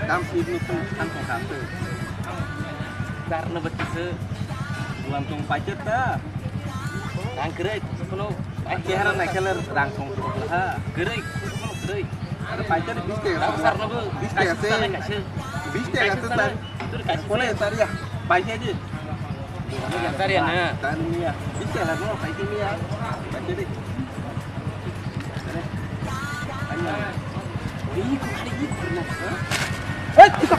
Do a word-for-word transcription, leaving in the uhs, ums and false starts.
Dam sip ni phun than tong kha se. Dar na bati se. Bulan tong paicet ta. Rang kwrwi, kono. Chehara naikhe le rang tong tong ha. Kwrwi, kono kwrwi. Paicet bis taka. Rang sar na bo. Bis taka se. Bis taka se. Tur kaisa kone tariya. Paisa di. Tariya na. Tariya. Bisa lah no, paisa ni ya. Paisa di. Ini kok ada ini pernah? Eh, kita